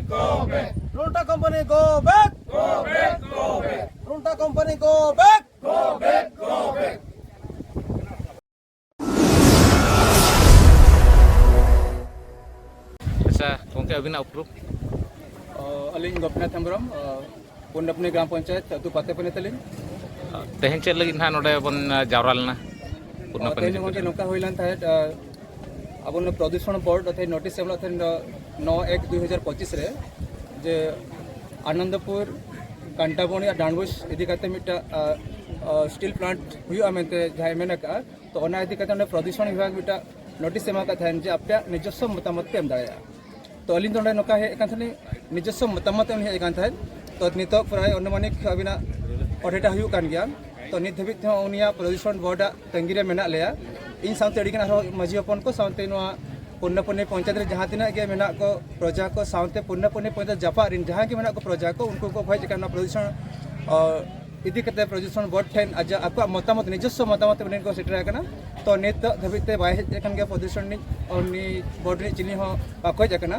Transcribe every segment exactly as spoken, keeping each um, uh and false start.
Go back. Runta company, go back. Go back, go back. Runta company, go back. Go back, go back. ᱟᱪᱪᱷᱟ ᱜᱚᱢᱠᱮ, ᱟᱹᱵᱤᱱᱟᱜ ᱩᱯᱨᱩᱢ? ᱚ, ᱟᱹᱞᱤᱧ ᱜᱳᱯᱤᱱᱟᱛᱷ ᱦᱮᱢᱵᱨᱚᱢ, ᱚ, ᱯᱩᱱᱰᱟᱯᱱᱤ ᱜᱨᱟᱢ ᱯᱚᱧᱪᱟᱭᱮᱛ, ᱟᱹᱛᱩ ᱯᱟᱛᱮᱯᱟᱱᱤ ᱛᱟᱹᱞᱤᱧ᱾ ᱛᱮᱦᱮᱧ ᱪᱮᱫ ᱞᱟᱹᱜᱤᱫ ᱱᱟᱦᱟᱜ ᱱᱚᱰᱮ ᱵᱚᱱ ᱡᱟᱣᱨᱟ ᱞᱮᱱᱟ? ᱯᱩᱱᱰᱟᱯᱱᱤ ᱛᱮᱦᱮᱧ ᱫᱚ ᱜᱚᱢᱠᱮ ᱱᱚᱝᱠᱟ ᱦᱩᱭ ᱞᱮᱱ ᱛᱟᱦᱮᱸᱫ, ᱟᱵᱚ ᱱᱚᱣᱟ ᱯᱨᱚᱫᱩᱥᱚᱱ ᱵᱳᱨᱰ ᱛᱮᱦᱮᱧ ᱱᱳᱴᱤᱥ ᱮᱢ ᱞᱮᱫ ᱛᱟᱦᱮᱸᱫ ᱱᱚ ᱮᱠ ᱫᱩᱭ ᱦᱟᱡᱟᱨ ᱯᱚᱸᱪᱤᱥ ᱨᱮ, ᱡᱮ ᱟᱱᱚᱱᱫᱚᱯᱩᱨ, ᱠᱟᱱᱴᱟᱵᱚᱱᱤ ᱟᱨ ᱰᱟᱱᱰᱵᱳᱥ ᱤᱫᱤ ᱠᱟᱛᱮ ᱢᱤᱫᱴᱟᱝ, ᱟ, ᱟ, ᱥᱴᱤᱞ ᱯᱞᱟᱱᱴ ᱦᱩᱭᱩᱜᱼᱟ ᱢᱮᱱᱛᱮ ᱡᱟᱦᱟᱸᱭ ᱢᱮᱱ ᱟᱠᱟᱫᱼᱟ᱾ ᱛᱚ ᱚᱱᱟ ᱤᱫᱤ ᱠᱟᱛᱮ ᱚᱸᱰᱮ ᱯᱨᱚᱫᱩᱥᱚᱱ ᱵᱤᱵᱷᱟᱜᱽ ᱢᱤᱫᱴᱟᱝ ᱱᱳᱴᱤᱥ ᱮᱢ ᱟᱠᱟᱫ ᱛᱟᱦᱮᱸᱫ ᱡᱮ ᱟᱯᱮᱭᱟᱜ ᱱᱤᱡᱚᱥᱥᱚ ᱢᱚᱛᱟᱢᱚᱛ ᱯᱮ ᱮᱢ ᱫᱟᱲᱮᱭᱟᱜᱼᱟ᱾ ᱛᱚ ᱟᱹᱞᱤᱧ ᱫᱚ ᱱᱚᱰᱮ ᱱᱚᱝᱠᱟ ᱦᱮᱡ ᱟᱠᱟᱱ ᱛᱟᱦᱮᱸᱫ, ᱱᱤᱡᱚᱥᱥᱚ ᱢᱚᱛᱟᱢᱚᱛ ᱮᱢ ᱦᱮᱡ ᱟᱠᱟᱱ ᱛᱟᱦᱮᱸᱫ᱾ ᱛᱚ ᱱᱤᱛᱚᱜ ᱯᱨᱟᱭ ᱚᱱᱩᱢᱟᱱᱤᱠ ᱟᱹᱵᱤᱱᱟᱜ ᱚᱰᱮᱴᱟ ᱦᱩᱭᱩᱜ ᱠᱟᱱ ᱜᱮᱭᱟ᱾ ᱛᱚ ᱱᱤᱛ ᱫᱷᱟᱹᱵᱤᱡ ᱛᱮᱦᱚᱸ ᱩᱱᱤᱭᱟᱜ ᱯᱨᱚᱫᱩᱥᱚᱱ ᱵᱳᱨᱰ ᱟᱜ ᱛᱟᱺᱜᱤ ᱨᱮ ᱢᱮᱱᱟᱜ ᱞᱮᱭᱟ᱾ ᱤᱧ ᱥᱟᱶᱛᱮ ᱟᱹᱰᱤᱜᱟᱱ ᱟᱨᱦᱚᱸ ᱢᱟᱹᱡᱷᱤ ᱦᱚᱯᱚᱱ ᱠᱚ ᱥᱟᱶᱛᱮ ᱱᱚᱣᱟ ᱯᱩᱨᱱᱟᱯᱩᱨᱱᱤ ᱯᱚᱧᱪᱟᱭᱮᱛ ᱨᱮ ᱡᱟᱦᱟᱸ ᱛᱤᱱᱟᱹᱜ ᱜᱮ ᱢᱮᱱᱟᱜ ᱠᱚ ᱯᱨᱚᱡᱟ ᱠᱚ ᱥᱟᱶᱛᱮ ᱯᱩᱨᱱᱟᱯᱩᱨᱱᱤ ᱯᱚᱧᱪᱟᱭᱮᱛ ᱡᱟᱯᱟᱜ ᱨᱮᱱ ᱡᱟᱦᱟᱸᱭ ᱜᱮ ᱢᱮᱱᱟᱜ ᱠᱚ ᱯᱨᱚᱡᱟ ᱠᱚ, ᱩᱱᱠᱩ ᱠᱚ ᱦᱮᱡ ᱟᱠᱟᱱᱟ ᱱᱚᱣᱟ ᱯᱨᱚᱫᱩᱥᱚᱱ, ᱚ, ᱤᱫᱤ ᱠᱟᱛᱮ ᱯᱨᱚᱫᱩᱥᱚᱱ ᱵᱳᱨᱰ ᱴᱷᱮᱱ ᱟᱡᱟᱜ ᱟᱠᱚᱣᱟᱜ ᱢᱚᱛᱟᱢᱚᱛ, ᱱᱤᱡᱚᱥᱥᱚ ᱢᱚᱛᱟᱢᱚᱛ ᱩᱱᱤ ᱠᱚ ᱥᱮᱴᱮᱨ ᱟᱠᱟᱱᱟ᱾ ᱛᱚ ᱱᱤᱛ ᱫᱷᱟᱹᱵᱤᱡ ᱛᱮ ᱵᱟᱭ ᱦᱮᱡ ᱟᱠᱟᱱ ᱜᱮᱭᱟ ᱯᱨᱚᱫᱩᱥᱚᱱ ᱨᱤᱱᱤᱡ, ᱩᱱᱤ ᱵᱳᱨᱰ ᱨᱤᱱᱤᱡ ᱪᱤᱞᱤ ᱦᱚᱸ ᱵᱟᱠᱚ ᱦᱮᱡ ᱟᱠᱟᱱᱟ᱾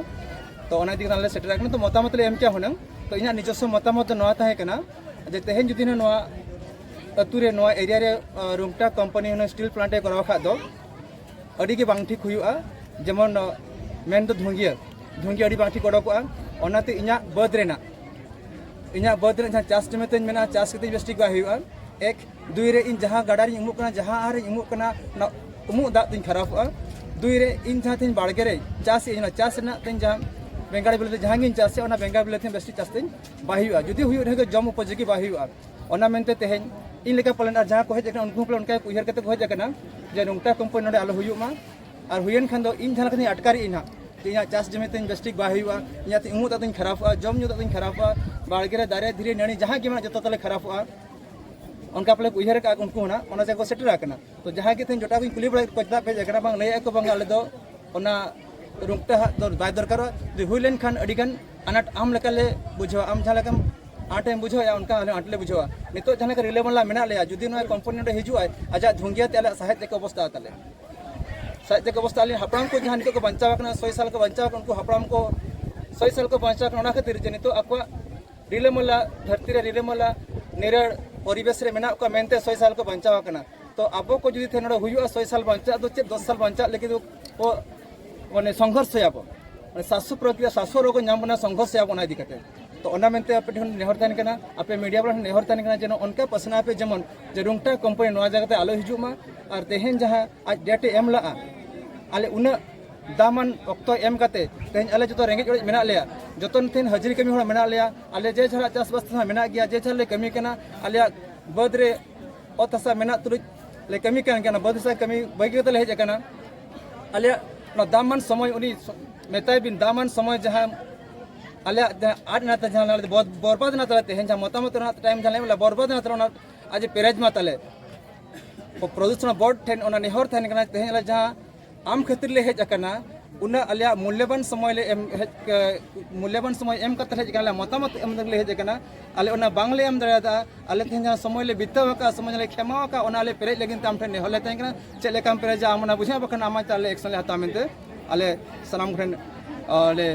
ᱛᱚ ᱚᱱᱟ ᱤᱫᱤ ᱠᱟᱛᱮ ᱞᱮ ᱥᱮᱴᱮᱨ ᱟᱠᱟᱱᱟ᱾ ᱛᱚ ᱢᱚᱛᱟᱢᱚᱛ ᱞᱮ ᱮᱢ ᱠᱮᱭᱟ ᱦᱩᱱᱟᱹᱝ᱾ ᱛᱚ ᱤᱧᱟᱹᱜ ᱱᱤᱡᱚᱥᱥᱚ ᱢᱚᱛᱟᱢᱚᱛ ᱫᱚ ᱱᱚᱣᱟ ᱛᱟᱦᱮᱸ ᱠᱟᱱᱟ ᱡᱮ ᱛᱮᱦᱮᱧ ᱡᱩᱫᱤ ᱦᱩᱱᱟᱹᱝ ᱱᱚᱣᱟ ᱟᱹᱛᱩ ᱨᱮ, ᱱᱚᱣᱟ ᱮᱨᱤᱭᱟ ᱨᱮ, ᱟ, ᱨᱩᱝᱴᱟ ᱠᱳᱢᱯᱟᱱᱤ ᱦᱩᱱᱟᱹᱝ ᱥᱴᱤᱞ ᱯᱞᱟᱱᱴ ᱮ ᱠᱚᱨᱟᱣ ᱠᱷᱟᱡ ᱫᱚ ᱟᱹᱰᱤ ᱜᱮ ᱵᱟᱝ ᱴᱷᱤᱠ ᱦᱩᱭᱩᱜᱼᱟ᱾ ᱡᱮᱢᱚᱱ, ᱟ, ᱢᱮᱱ ᱫᱚ ᱫᱷᱩᱝᱜᱤᱭᱟᱹ, ᱫᱷᱩᱝᱜᱤᱭᱟᱹ ᱟᱹᱰᱤ ᱵᱟᱝ ᱴᱷᱤᱠ ᱚᱰᱚᱠᱚᱜᱼᱟ᱾ ᱚᱱᱟᱛᱮ ᱤᱧᱟᱹᱜ ᱵᱟᱹᱫᱽ ᱨᱮᱱᱟᱜ, ᱤᱧᱟᱹᱜ ᱵᱟᱹᱫᱽ ᱨᱮᱱᱟᱜ ᱡᱟᱦᱟᱸ ᱪᱟᱥ ᱡᱚᱢᱤ ᱛᱤᱧ ᱢᱮᱱᱟᱜᱼᱟ, ᱪᱟᱥ ᱠᱟᱛᱮ ᱵᱮᱥ ᱴᱷᱤᱠ ᱵᱟᱭ ᱦᱩᱭᱩᱜᱼᱟ᱾ ᱮᱠ, ᱫᱩᱭ ᱨᱮ ᱤᱧ ᱡᱟᱦᱟᱸ ᱜᱟᱰᱟ ᱨᱤᱧ ᱩᱢᱩᱜ ᱠᱟᱱᱟ, ᱡᱟᱦᱟᱸ ᱟᱦᱟᱨ ᱨᱤᱧ ᱩᱢᱩᱜ ᱠᱟᱱᱟ, ᱚᱱᱟ ᱩᱢᱩᱜ ᱫᱟᱜ ᱛᱤᱧ ᱠᱷᱟᱨᱟᱯᱚᱜᱼᱟ᱾ ᱫᱩᱭ ᱨᱮ ᱤᱧ ᱡᱟᱦᱟᱸ ᱛᱤᱧ ᱵᱟᱲᱜᱮ ᱨᱮ ᱪᱟᱥ ᱮᱫ, ᱚᱱᱟ ᱪᱟᱥ ᱨᱮᱱᱟᱜ ᱛᱤᱧ ᱡᱟᱦᱟᱸ ᱵᱮᱸᱜᱟᱲ ᱵᱤᱞᱟᱹᱛᱤ ᱡᱟᱦᱟᱸ ᱜᱤᱧ ᱪᱟᱥ ᱮᱫ, ᱚᱱᱟ ᱵᱮᱸᱜᱟᱲ ᱵᱤᱞᱟᱹᱛᱤ ᱵᱮᱥ ᱴᱷᱤᱠ ᱪᱟᱥ ᱛᱤᱧ ᱵᱟᱭ ᱦᱩᱭᱩᱜᱼᱟ᱾ ᱡᱩᱫᱤ ᱦᱩᱭᱩᱜ ᱨᱮᱦᱚᱸ ᱡᱚᱢ ᱩᱯᱚᱡᱳᱜᱤ ᱵᱟᱭ ᱦᱩᱭᱩᱜᱼᱟ᱾ ᱚᱱᱟ ᱢᱮᱱᱛᱮ ᱛᱮᱦᱮᱧ ᱤᱧ ᱞᱮᱠᱟ ᱯᱟᱞᱮᱱ ᱟᱨ ᱡᱟᱦᱟᱸ ᱠᱚ ᱦᱮᱡ ᱟᱠᱟᱱᱟ, ᱩᱱᱠᱩ ᱦᱚᱸ ᱯᱟᱞᱮᱱ ᱚᱱᱠᱟ ᱜᱮᱠᱚ ᱩᱭᱦᱟᱹᱨ ᱠᱟᱛᱮ ᱠᱚ ᱦᱮᱡ ᱟᱠᱟᱱᱟ ᱡᱮ ᱱᱚᱝᱠᱟ ᱠᱳᱢᱯᱟᱱᱤ ᱱᱚᱰᱮ ᱟᱞᱚ ᱦᱩᱭᱩᱜ ᱢᱟ᱾ ᱟᱨ ᱦᱩᱭᱮᱱ ᱠᱷᱟᱱ ᱫᱚ ᱤᱧ ᱡᱟᱦᱟᱸ ᱞᱮᱠᱟᱛᱤᱧ ᱟᱴᱠᱟᱨᱮᱫ ᱤᱧ ᱦᱟᱸᱜ ᱡᱮ ᱤᱧᱟᱹᱜ ᱪᱟᱥ ᱡᱚᱢᱤ ᱛᱤᱧ ᱵᱮᱥ ᱴᱷᱤᱠ ᱵᱟᱭ ᱦᱩᱭᱩᱜᱼᱟ, ᱤᱧᱟᱹᱜ ᱛᱤᱧ ᱩᱢᱩᱜ ᱫᱟᱜ ᱛᱤᱧ ᱠᱷᱟᱨᱟᱯᱚᱜᱼᱟ, ᱡᱚᱢ ᱧᱩ ᱫᱟᱜ ᱛᱤᱧ ᱠᱷᱟᱨᱟᱯᱚᱜᱼᱟ, ᱵᱟᱲᱜᱮ ᱨᱮ ᱫᱟᱨᱮ ᱫᱷᱤᱨᱤ ᱱᱟᱹᱲᱤ ᱡᱟᱦᱟᱸ ᱜᱮ ᱢᱮᱱᱟᱜ ᱡᱚᱛᱚ ᱛᱟᱞᱮ ᱠᱷᱟᱨᱟᱯᱚᱜᱼᱟ᱾ ᱚᱱᱠᱟ ᱯᱟᱞᱮ ᱠᱚ ᱩᱭᱦᱟᱹᱨ ᱟᱠᱟᱫ ᱩᱱᱠᱩ ᱦᱚᱸ ᱱᱟᱜ, ᱚᱱᱟ ᱡᱟᱭᱜᱟ ᱠᱚ ᱥᱮᱴᱮᱨ ᱟᱠᱟᱱᱟ᱾ ᱛᱚ ᱡᱟᱦᱟᱸᱭ ᱜᱮ ᱛᱮᱦᱮᱧ ᱡᱚᱴᱟᱣ ᱠᱚᱧ ᱠᱩᱞᱤ ᱵᱟᱲᱟᱭᱮᱫ ᱠᱚᱣᱟ ᱪᱮᱫᱟᱜ ᱯᱮ ᱦᱮᱡ ᱟᱠᱟᱱᱟ, ᱵᱟᱝ ᱞᱟᱹᱭᱮᱫ ᱠᱚ ᱵᱟᱝ ᱟᱞᱮ ᱫᱚ ᱚᱱᱟ ᱨᱩᱝᱴᱟ ᱦᱟᱸᱜ ᱫᱚ ᱵᱟᱭ ᱫᱚᱨᱠᱟᱨᱚᱜᱼᱟ᱾ ᱡᱩᱫᱤ ᱦᱩᱭ ᱞᱮᱱᱠᱷᱟᱱ ᱟᱹᱰᱤᱜᱟᱱ ᱟᱱᱟᱴ ᱟᱢ ᱞᱮᱠᱟᱞᱮ ᱵᱩᱡᱷᱟᱹᱣᱟ, ᱟᱢ ᱡᱟᱦᱟᱸ ᱞᱮᱠᱟᱢ ᱟᱱᱟᱴ ᱮᱢ ᱵᱩᱡᱷᱟᱹᱣᱮᱫᱼᱟ ᱚᱱᱠᱟ ᱟᱞᱮ ᱦᱚᱸ ᱟᱱᱟᱴ ᱞᱮ ᱵᱩᱡᱷᱟᱹᱣᱟ᱾ ᱱᱤᱛᱚᱜ ᱡᱟᱦᱟᱸ ᱞᱮᱠᱟ ᱨᱤᱞᱟᱹᱢᱟᱞᱟ ᱢᱮᱱᱟᱜ ᱞᱮᱭᱟ, ᱡᱩᱫᱤ ᱱᱚᱣᱟ ᱠᱳᱢᱯᱟᱱᱤ ᱱᱚᱰᱮ ᱦᱤᱡᱩᱜᱼᱟᱭ, ᱟᱡᱟᱜ ᱫᱷᱩᱝᱜᱤᱭᱟᱹ ᱛᱮ ᱟᱞᱮᱭᱟᱜ ᱥᱟᱦᱮᱫ ᱪᱮᱫ ᱠᱚ ᱚᱵᱚᱥᱛᱟ ᱛᱟᱞᱮ? ᱥᱟᱦᱮᱫ ᱪᱮᱫ ᱠᱚ ᱚᱵᱚᱥᱛᱟ? ᱟᱞᱮ ᱦᱟᱯᱲᱟᱢ ᱠᱚ ᱡᱟᱦᱟᱸ ᱱᱤᱛᱚᱜ ᱠᱚ ᱵᱟᱧᱪᱟᱣ ᱟᱠᱟᱱᱟ, ᱥᱚᱭ ᱥᱟᱞ ᱠᱚ ᱵᱟᱧᱪᱟᱣ ᱟᱠᱟᱱᱟ, ᱩᱱᱠᱩ ᱦᱟᱯᱲᱟᱢ ᱠᱚ ᱥᱚᱭ ᱥᱟᱞ ᱠᱚ ᱵᱟᱧᱪᱟᱣ ᱠᱟᱱᱟ, ᱚᱱᱟ ᱠᱷᱟᱹᱛᱤᱨ ᱡᱮ ᱱᱤᱛᱚᱜ ᱟᱠᱚᱣᱟᱜ ᱨᱤᱞᱟᱹᱢᱟᱞᱟ ᱫᱷᱟᱹᱨᱛᱤ ᱨᱮ ᱨᱤᱞᱟᱹᱢᱟᱞᱟ ᱱᱤᱨᱟᱹᱲ ᱯᱚᱨᱤᱵᱮᱥ ᱨᱮ ᱢᱮᱱᱟᱜ ᱠᱚᱣᱟ ᱢᱮᱱᱛᱮ ᱥᱚᱭ ᱥᱟᱞ ᱠᱚ ᱵᱟᱧᱪᱟᱣ ᱟᱠᱟᱱᱟ᱾ ᱛᱚ ᱟᱵᱚ ᱠᱚ ᱡᱩᱫᱤ ᱛᱮᱦᱮᱧ ᱱᱚᱰᱮ ᱦᱩᱭᱩᱜᱼᱟ ᱥᱚᱭ ᱥᱟᱞ ᱵᱟᱧᱪᱟᱜ ᱫᱚ ᱪᱮᱫ ᱫᱚᱥ ᱥᱟᱞ ᱵᱟᱧᱪᱟᱜ ᱞᱟᱹᱜᱤᱫ ᱫᱚ ᱠᱚ ᱢᱟᱱᱮ ᱥᱚᱝᱜᱷᱚᱨᱥᱚᱭᱟᱵᱚ, ᱢᱟᱱᱮ ᱥᱟᱥᱥᱚ ᱯᱨᱚᱠᱨᱤᱭᱟ ᱥᱟᱥᱥᱚ ᱨᱳᱜᱽ ᱧᱟᱢ ᱵᱚᱱᱟ, ᱥᱚᱝᱜᱷᱚᱨᱥᱚᱭᱟᱵᱚ ᱚᱱᱟ ᱤᱫᱤ ᱠᱟᱛᱮ᱾ ᱛᱚ ᱚᱱᱟ ᱢᱮᱱᱛᱮ ᱟᱯᱮ ᱴᱷᱮᱱ ᱱᱮᱦᱚᱨ ᱛᱟᱦᱮᱱ ᱠᱟᱱᱟ, ᱟᱯᱮ ᱢᱤᱰᱤᱭᱟ ᱵᱟᱞᱟ ᱴᱷᱮᱱ ᱱᱮᱦᱚᱨ ᱛᱟᱦᱮᱱ ᱠᱟᱱᱟ ᱡᱮ ᱱᱚᱜᱼᱚ ᱱᱚᱝᱠᱟ ᱯᱟᱥᱱᱟᱣ ᱯᱮ ᱡᱮᱢᱚᱱ ᱡᱮ ᱨᱩᱝᱴᱟ ᱠᱳᱢᱯᱟᱱᱤ ᱱᱚᱣᱟ ᱡᱟᱭᱜᱟ ᱛᱮ ᱟᱞᱚ ᱦᱤᱡᱩᱜ ᱢᱟ᱾ ᱟᱨ ᱛᱮᱦᱮᱧ ᱡᱟᱦᱟᱸ ᱟᱡ ᱰᱮᱴ ᱮ ᱮᱢ ᱞᱟᱜᱼᱟ, ᱟᱞᱮ ᱩᱱᱟᱹᱜ ᱫᱟᱢᱟᱱ ᱚᱠᱛᱚ ᱮᱢ ᱠᱟᱛᱮ ᱛᱮᱦᱮᱧ ᱟᱞᱮ ᱡᱚᱛᱚ ᱨᱮᱸᱜᱮᱡ ᱚᱨᱮᱡ ᱢᱮᱱᱟᱜ ᱞᱮᱭᱟ, ᱡᱚᱛᱚ ᱛᱮᱦᱮᱧ ᱦᱟᱹᱡᱨᱤ ᱠᱟᱹᱢᱤ ᱦᱚᱲ ᱢᱮᱱᱟᱜ ᱞᱮᱭᱟ, ᱟᱞᱮ ᱡᱮ ᱡᱟᱦᱟᱸ ᱪᱟᱥᱵᱟᱥ ᱛᱮᱦᱚᱸ ᱢᱮᱱᱟᱜ ᱜᱮᱭᱟ, ᱡᱮ ᱡᱟᱦᱟᱸ ᱞᱮ ᱠᱟᱹᱢᱤ ᱠᱟᱱᱟ, ᱟᱞᱮᱭᱟᱜ ᱵᱟᱹᱫᱽ ᱨᱮ ᱚᱛ ᱦᱟᱥᱟ ᱢᱮᱱᱟᱜ ᱛᱩᱞᱩᱡ ᱞᱮ ᱠᱟᱹᱢᱤ ᱠᱟᱱ ᱜᱮᱭᱟ, ᱚᱱᱟ ᱵᱟᱹᱫᱽ ᱦᱟᱥᱟ ᱠᱟᱹᱢᱤ ᱵᱟᱹᱜᱤ ᱠᱟᱛᱮ ᱞᱮ ᱦᱮᱡ ᱟᱠᱟᱱᱟ᱾ ᱟᱞᱮᱭᱟᱜ ᱚᱱᱟ ᱫᱟᱢᱟᱱ ᱥᱚᱢᱚᱭ ᱩᱱᱤ ᱥᱚ-, ᱢᱮᱛᱟᱭ ᱵᱤᱱ ᱫᱟᱢᱟᱱ ᱥᱚᱢᱚᱭ ᱡᱟᱦᱟᱸ ᱟᱞᱮᱭᱟᱜ ᱡᱟᱦᱟᱸ ᱟᱫ ᱮᱱᱟ, ᱡᱟᱦᱟᱸ ᱟᱞᱮ ᱵᱚᱨ-, ᱵᱚᱨᱵᱟᱫ ᱮᱱᱟ ᱛᱟᱞᱮ, ᱛᱮᱦᱮᱧ ᱡᱟᱦᱟᱸ ᱢᱚᱛᱟᱢᱚᱛ ᱨᱮᱱᱟᱜ ᱴᱟᱭᱤᱢ ᱡᱟᱦᱟᱸ ᱞᱮ ᱮᱢ ᱞᱮᱫᱟ, ᱵᱚᱨᱵᱟᱫ ᱮᱱᱟ ᱛᱟᱞᱮ, ᱚᱱᱟ ᱟᱡ ᱯᱮᱨᱮᱡ ᱢᱟ ᱛᱟᱞᱮ᱾ ᱯᱨᱚᱫᱩᱥᱚᱱ ᱵᱳᱨᱰ ᱴᱷᱮᱱ ᱚᱱᱟ ᱱᱮᱦᱚᱨ ᱛᱟᱦᱮᱱ ᱠᱟᱱᱟ, ᱛᱮᱦᱮᱧ ᱟᱞᱮ ᱡᱟᱦᱟᱸ ᱟᱢ ᱠᱷᱟᱹᱛᱤᱨ ᱞᱮ ᱦᱮᱡ ᱟᱠᱟᱱᱟ, ᱩᱱᱟᱹᱜ ᱟᱞᱮᱭᱟᱜ ᱢᱩᱞᱞᱚᱵᱟᱱ ᱥᱚᱢᱚᱭ ᱞᱮ ᱮᱢ ᱦᱮᱡ, ᱢᱩᱞᱞᱚᱵᱟᱱ ᱥᱚᱢᱚᱭ ᱮᱢ ᱠᱟᱛᱮ ᱞᱮ ᱦᱮᱡ ᱟᱠᱟᱱᱟ, ᱟᱞᱮᱭᱟᱜ ᱢᱚᱛᱟᱢᱚᱛ ᱮᱢ ᱞᱟᱹᱜᱤᱫ ᱞᱮ ᱦᱮᱡ ᱟᱠᱟᱱᱟ, ᱟᱞᱮ ᱚᱱᱟ ᱵᱟᱝᱞᱮ ᱮᱢ ᱫᱟᱲᱮᱭᱟᱫᱟ᱾ ᱟᱞᱮ ᱛᱮᱦᱮᱧ ᱡᱟᱦᱟᱸ ᱥᱚᱢᱚᱭ ᱞᱮ ᱵᱤᱛᱟᱹᱣ ᱟᱠᱟᱫᱼᱟ, ᱥᱚᱢᱚᱭ ᱞᱮ ᱠᱷᱮᱢᱟᱣ ᱟᱠᱟᱫᱼᱟ, ᱚᱱᱟ ᱟᱞᱮ ᱯᱮᱨᱮᱡ ᱞᱟᱹᱜᱤᱫ ᱛᱮ ᱟᱢ ᱴᱷᱮᱱ ᱱᱮᱦᱚᱨ ᱞᱮ ᱛᱟᱦᱮᱸ ᱠᱟᱱᱟ, ᱪᱮᱫ ᱞᱮᱠᱟᱢ ᱯᱮᱨᱮᱡᱟ ᱟᱢ ᱚᱱᱟ ᱵᱩᱡᱷᱟᱹᱣ, ᱵᱟᱠᱷᱟᱱ ᱟᱢᱟᱜ ᱪᱮᱛᱟᱱ ᱞᱮ ᱮᱠᱥᱚᱱ ᱞᱮ ᱦᱟᱛᱟᱣᱟ ᱢᱮᱱᱛᱮ ᱟᱞᱮ ᱥᱟᱱᱟᱢ ᱠᱚᱴᱷᱮᱱ, ᱟᱞᱮ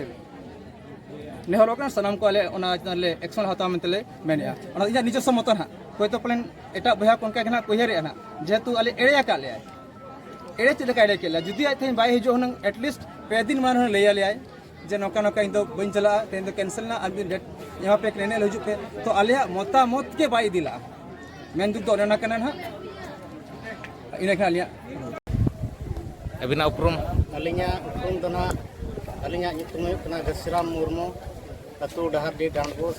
ᱱᱮᱦᱚᱨᱚᱜ ᱠᱟᱱᱟ, ᱥᱟᱱᱟᱢ ᱠᱚ ᱟᱞᱮ ᱚᱱᱟ ᱪᱮᱛᱟᱱ ᱨᱮ ᱮᱠᱥᱚᱱ ᱞᱮ ᱦᱟᱛᱟᱣᱟ ᱢᱮᱱᱛᱮ ᱞᱮ ᱢᱮᱱᱮᱫᱼᱟ᱾ ᱚᱱᱟ ᱫᱚ ᱤᱧᱟᱹᱜ ᱱᱤᱡᱚᱥᱥᱚ ᱢᱚᱛᱚ ᱱᱟᱦᱟᱜ, ᱦᱚᱭᱛᱳ ᱯᱟᱞᱮᱱ ᱮᱴᱟᱜ ᱵᱚᱭᱦᱟ ᱠᱚ ᱚᱱᱠᱟ ᱜᱮ ᱱᱟᱦᱟᱜ ᱠᱚ ᱩᱭᱦᱟᱹᱨᱮᱫᱼᱟ ᱱᱟᱦᱟᱜ, ᱡᱮᱦᱮᱛᱩ ᱟᱞᱮ ᱮᱲᱮ ᱟᱠᱟᱫ ᱞᱮᱭᱟᱭ᱾ ᱮᱲᱮ ᱪᱮᱫ ᱞᱮᱠᱟ ᱮᱲᱮ ᱠᱮᱫ ᱞᱮᱭᱟ? ᱡᱩᱫᱤ ᱟᱡ ᱛᱮᱦᱮᱧ ᱵᱟᱭ ᱦᱤᱡᱩᱜ ᱦᱩᱱᱟᱹᱝ, at least ᱯᱮ ᱫᱤᱱ ᱢᱟᱲᱟᱝ ᱦᱩᱱᱟᱹᱝ ᱞᱟᱹᱭ ᱟᱞᱮᱭᱟᱭ ᱡᱮ ᱱᱚᱝᱠᱟ ᱱᱚᱝᱠᱟ ᱤᱧ ᱫᱚ ᱵᱟᱹᱧ ᱪᱟᱞᱟᱜᱼᱟ, ᱛᱮᱦᱮᱧ ᱫᱚ ᱠᱮᱱᱥᱮᱞ ᱮᱱᱟ, ᱟᱨ ᱢᱤᱫ ᱫᱤᱱ ᱰᱮᱴ ᱮᱢᱟ ᱯᱮ ᱠᱟᱱᱟ, ᱤᱱᱟᱹ ᱦᱤᱞᱳᱜ ᱦᱤᱡᱩᱜ ᱯᱮ᱾ ᱛᱚ ᱟᱞᱮᱭᱟᱜ ᱢᱚᱛᱟᱢᱚᱛ ᱜᱮ ᱵᱟᱭ ᱤᱫᱤ ᱞᱟᱜᱼᱟ᱾ ᱢᱮᱱ ᱫᱩᱠ ᱫᱚ ᱚᱱᱮ ᱚᱱᱟ ᱠᱟᱱᱟ ᱱᱟᱦᱟᱜ᱾ ᱤᱱᱟᱹ ᱠᱷᱟᱱ ᱟᱹᱞᱤᱧᱟᱜ ᱟᱹᱵᱤᱱᱟᱜ ᱩᱯᱨᱩᱢ? ᱟᱹᱞᱤᱧᱟᱜ ᱩᱯᱨᱩᱢ ᱫᱚ ᱱᱟᱦᱟᱜ, ᱟᱹᱞᱤᱧᱟᱜ ᱧᱩᱛᱩᱢ ᱦᱩᱭᱩᱜ ᱠᱟᱱᱟ ᱜᱷᱟᱹᱥᱤᱨᱟᱢ ᱢᱩᱨᱢᱩ, ᱟᱹᱛᱩ ᱰᱟᱦᱟᱨᱰᱤ ᱰᱟᱸᱰᱵᱳᱥ,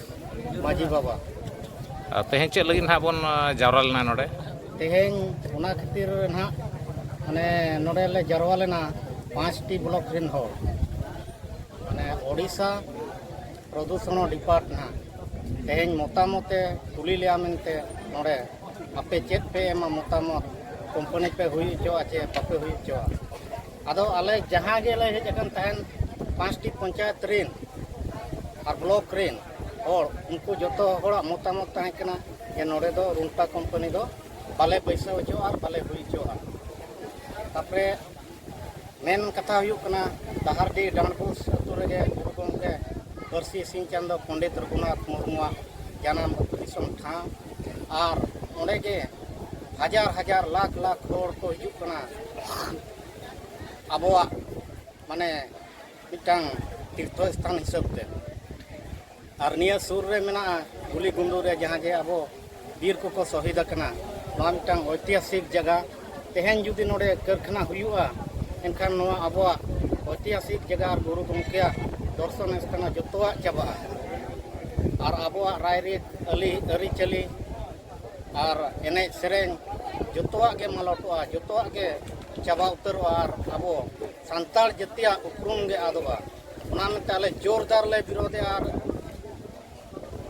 ᱢᱟᱹᱡᱷᱤ ᱵᱟᱵᱟ᱾ ᱟᱨ ᱛᱮᱦᱮᱧ ᱪᱮᱫ ᱞᱟᱹᱜᱤᱫ ᱱᱟᱦᱟᱜ ᱵᱚᱱ, ᱟ, ᱡᱟᱣᱨᱟ ᱞᱮᱱᱟ ᱱᱚᱰᱮ? ᱛᱮᱦᱮᱧ ᱚᱱᱟ ᱠᱷᱟᱹᱛᱤᱨ ᱱᱟᱦᱟᱜ, ᱢᱟᱱᱮ, ᱱᱚᱰᱮ ᱞᱮ ᱡᱟᱨᱣᱟ ᱞᱮᱱᱟ ᱯᱟᱸᱪᱴᱤ ᱵᱞᱚᱠ ᱨᱮᱱ ᱦᱚᱲ, ᱢᱟᱱᱮ, ᱳᱰᱤᱥᱟ ᱯᱨᱚᱫᱩᱥᱚᱱ ᱰᱤᱯᱟᱨᱴ ᱱᱟᱦᱟᱜ ᱛᱮᱦᱮᱧ ᱢᱚᱛᱟᱢᱚᱛ ᱮ ᱠᱩᱞᱤ ᱞᱮᱭᱟ ᱢᱮᱱᱛᱮ ᱱᱚᱰᱮ, ᱟᱯᱮ ᱪᱮᱫ ᱯᱮ ᱮᱢᱟ ᱢᱚᱛᱟᱢᱚᱛ, ᱠᱳᱢᱯᱟᱱᱤ ᱯᱮ ᱦᱩᱭ ᱦᱚᱪᱚᱣᱟᱜᱼᱟ ᱪᱮ ᱵᱟᱯᱮ ᱦᱩᱭ ᱦᱚᱪᱚᱣᱟᱜᱼᱟ? ᱟᱫᱚ ᱟᱞᱮ ᱡᱟᱦᱟᱸ ᱜᱮᱞᱮ ᱦᱮᱡ ᱟᱠᱟᱱ ᱛᱟᱦᱮᱸᱱ, ᱯᱟᱸᱪᱴᱤ ᱯᱚᱧᱪᱟᱭᱮᱛ ᱨᱮᱱ ᱟᱨ ᱵᱞᱚᱠ ᱨᱮᱱ ᱦᱚᱲ, ᱩᱱᱠᱩ ᱡᱚᱛᱚ ᱦᱚᱲᱟᱜ ᱢᱚᱛᱟᱢᱚᱛ ᱛᱟᱦᱮᱸ ᱠᱟᱱᱟ ᱡᱮ ᱱᱚᱰᱮ ᱫᱚ ᱨᱩᱝᱴᱟ ᱠᱳᱢᱯᱟᱱᱤ ᱫᱚ ᱵᱟᱞᱮ ᱵᱟᱹᱭᱥᱟᱹᱣ ᱦᱚᱪᱚᱣᱟᱜᱼᱟ ᱟᱨ ᱵᱟᱞᱮ ᱦᱩᱭ ᱦᱚᱪᱚᱣᱟᱜᱼᱟ᱾ ᱛᱟᱯᱚᱨᱮ ᱢᱮᱱ ᱠᱟᱛᱷᱟ ᱦᱩᱭᱩᱜ ᱠᱟᱱᱟ, ᱰᱟᱦᱟᱨᱰᱤ ᱰᱟᱸᱰᱵᱳᱥ ᱟᱹᱛᱩ ᱨᱮᱜᱮ ᱜᱩᱨᱩ ᱜᱚᱢᱠᱮ ᱯᱟᱹᱨᱥᱤ ᱥᱤᱧ ᱪᱟᱸᱫᱚ ᱯᱚᱸᱰᱤᱛ ᱨᱚᱜᱷᱩᱱᱟᱛᱷ ᱢᱩᱨᱢᱩᱣᱟᱜ ᱡᱟᱱᱟᱢ ᱟᱹᱛᱩ ᱫᱤᱥᱚᱢ ᱴᱷᱟᱶ, ᱟᱨ ᱚᱸᱰᱮ ᱜᱮ ᱦᱟᱡᱟᱨ ᱦᱟᱡᱟᱨ ᱞᱟᱠᱷ ᱞᱟᱠᱷ ᱦᱚᱲ ᱠᱚ ᱦᱤᱡᱩᱜ ᱠᱟᱱᱟ ᱟᱵᱚᱣᱟᱜ, ᱢᱟᱱᱮ, ᱢᱤᱫᱴᱟᱝ ᱛᱤᱨᱛᱷᱚ ᱥᱛᱷᱟᱱ ᱦᱤᱥᱟᱹᱵ ᱛᱮ᱾ ᱟᱨ ᱱᱤᱭᱟᱹ ᱥᱩᱨ ᱨᱮ ᱢᱮᱱᱟᱜᱼᱟ ᱜᱩᱞᱤ ᱜᱩᱸᱰᱩ ᱨᱮ, ᱡᱟᱦᱟᱸ ᱡᱮ ᱟᱵᱚ ᱵᱤᱨ ᱠᱚᱠᱚ ᱥᱚᱦᱤᱫ ᱟᱠᱟᱱᱟ᱾ ᱱᱚᱣᱟ ᱢᱤᱫᱴᱟᱝ ᱳᱭᱛᱤᱦᱟᱥᱤᱠ ᱡᱟᱭᱜᱟ᱾ ᱛᱮᱦᱮᱧ ᱡᱩᱫᱤ ᱱᱚᱰᱮ ᱠᱟᱹᱨᱠᱷᱟᱱᱟ ᱦᱩᱭᱩᱜᱼᱟ, ᱮᱱᱠᱷᱟᱱ ᱱᱚᱣᱟ ᱟᱵᱚᱣᱟᱜ ᱳᱭᱛᱤᱦᱟᱥᱤᱠ ᱡᱟᱭᱜᱟ ᱟᱨ ᱜᱩᱨᱩ ᱜᱚᱢᱠᱮᱭᱟᱜ ᱫᱚᱨᱥᱚᱱ ᱥᱛᱷᱟᱱᱟ ᱡᱚᱛᱚᱣᱟᱜ ᱪᱟᱵᱟᱜᱼᱟ᱾ ᱟᱨ ᱟᱵᱚᱣᱟᱜ ᱨᱟᱭᱨᱤᱛ, ᱟᱹᱞᱤ-, ᱟᱹᱨᱤᱪᱟᱹᱞᱤ ᱟᱨ ᱮᱱᱮᱡ ᱥᱮᱨᱮᱧ ᱡᱚᱛᱚᱣᱟᱜ ᱜᱮ ᱢᱟᱞᱚᱴᱚᱜᱼᱟ, ᱡᱚᱛᱚᱣᱟᱜ ᱜᱮ ᱪᱟᱵᱟ ᱩᱛᱟᱹᱨᱚᱜᱼᱟ᱾ ᱟᱨ ᱟᱵᱚ ᱥᱟᱱᱛᱟᱲ ᱡᱟᱹᱛᱤᱭᱟᱜ ᱩᱯᱨᱩᱢ ᱜᱮ ᱟᱫᱚᱜᱼᱟ᱾ ᱚᱱᱟ ᱢᱮᱱᱛᱮ ᱟᱞᱮ ᱡᱳᱨᱫᱟᱨ ᱞᱮ ᱵᱤᱨᱳᱫᱷᱮᱜᱼᱟ᱾ ᱟᱨ